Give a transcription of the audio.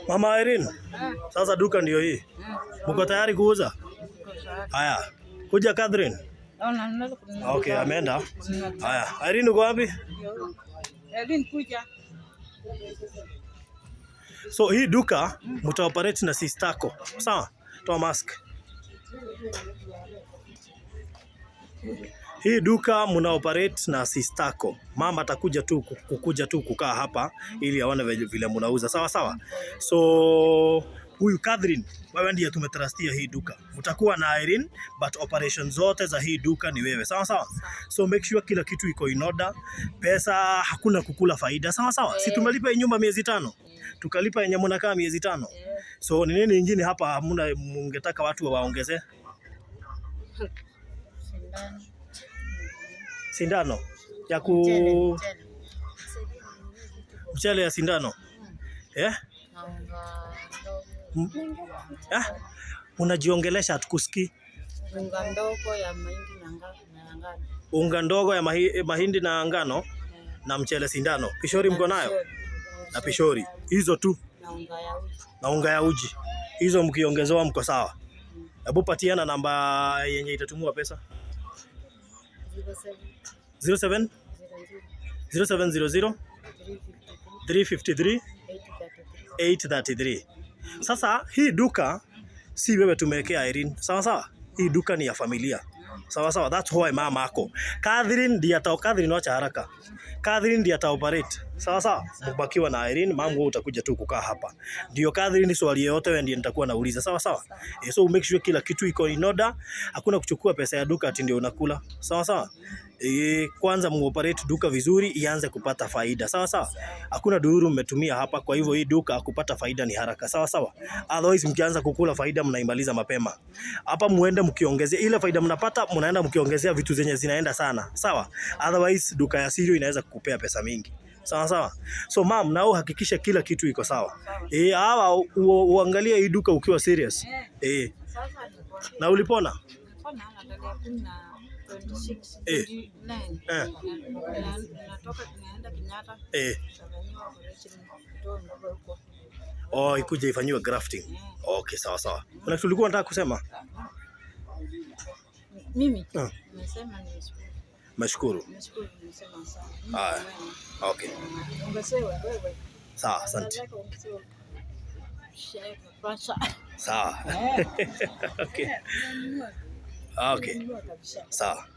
Mama Irene, sasa duka ndio hii. Mko tayari kuuza? Haya. Kuja Catherine. Okay, ameenda. Haya, Irene uko wapi? Irene kuja. So hii duka mtaoperate na sistako. Sawa? Toa mask. Hii duka mna operate na sistako. Mama atakuja tu kukuja tu kukaa hapa ili aone vile mnauza. Sawa sawa. So huyu Catherine, wewe ndiye tumetrustia hii duka. Mtakuwa na Irene, but operation zote za hii duka ni wewe. Sawa sawa. So make sure kila kitu iko in order. Pesa hakuna kukula faida. Sawa sawa. Si tumelipa hii nyumba miezi 5. Tukalipa yenye mnakaa miezi 5. So ni nini ingine hapa hamna mungetaka watu waongeze? Sindano. Sindano ya ku Mchele. mchele ya sindano. Eh? Na unga ndogo. Eh? Unajiongelesha hatukusikii. Unga ndogo ya mahindi na ngano. Unga ndogo ya mahindi na ngano na mchele sindano. Pishori mko nayo? Na pishori. Hizo tu Na unga ya uji. na unga ya uji. Hizo mkiongezewa mko sawa. Hebu patiana namba yenye itatumiwa pesa. 07 07 00 0700 353 353 833. 833. Sasa hii duka si wewe tumewekea Irene. Sawa sawa? Hii duka ni ya familia. Sawa sawa, that's why mama ako. Catherine ndiye ata Catherine wacha haraka. Catherine ndiye ata operate. Sawa sawa? Mbakiwa na Irene, mama wewe utakuja tu kukaa hapa. Ndio Catherine swali yote wewe ndiye nitakuwa nauliza. Sawa sawa? So make sure kila kitu iko in order. Hakuna kuchukua pesa ya duka ati ndio unakula. Sawa sawa? Kwanza muoperate duka vizuri ianze kupata faida. Sawa sawa? Hakuna dururu mmetumia hapa, kwa hivyo hii duka kupata faida ni haraka. Sawa sawa? Otherwise mkianza kukula faida mnaimaliza mapema. Hapa muende mkiongezea ile faida mnapata, mnaenda mkiongezea vitu zenye zinaenda sana. Sawa? Otherwise duka ya sirio inaweza kukupea pesa mingi. Sawa sawa. So ma'am, nao hakikisha kila kitu iko sawa. Hawa uangalie hii duka ukiwa serious. Sasa niko Na ulipona? Nilipona tarehe 10 na 26, 29. Natoka tunaenda Kenyatta. Tukafanyiwa operation kutoa mdogo huko. Oh, ikuje ifanyiwe grafting. Okay, sawa sawa. Kuna kitu ulikuwa unataka kusema? Mimi nimesema nimeshukuru. Nashukuru. Nimeshukuru, nimesema sana. Haya. Okay. Ongezewe wewe. Sawa, asante. Nataka ongezewe. Share pesa. Sawa. Okay. Okay. Nunua kabisa. Sawa.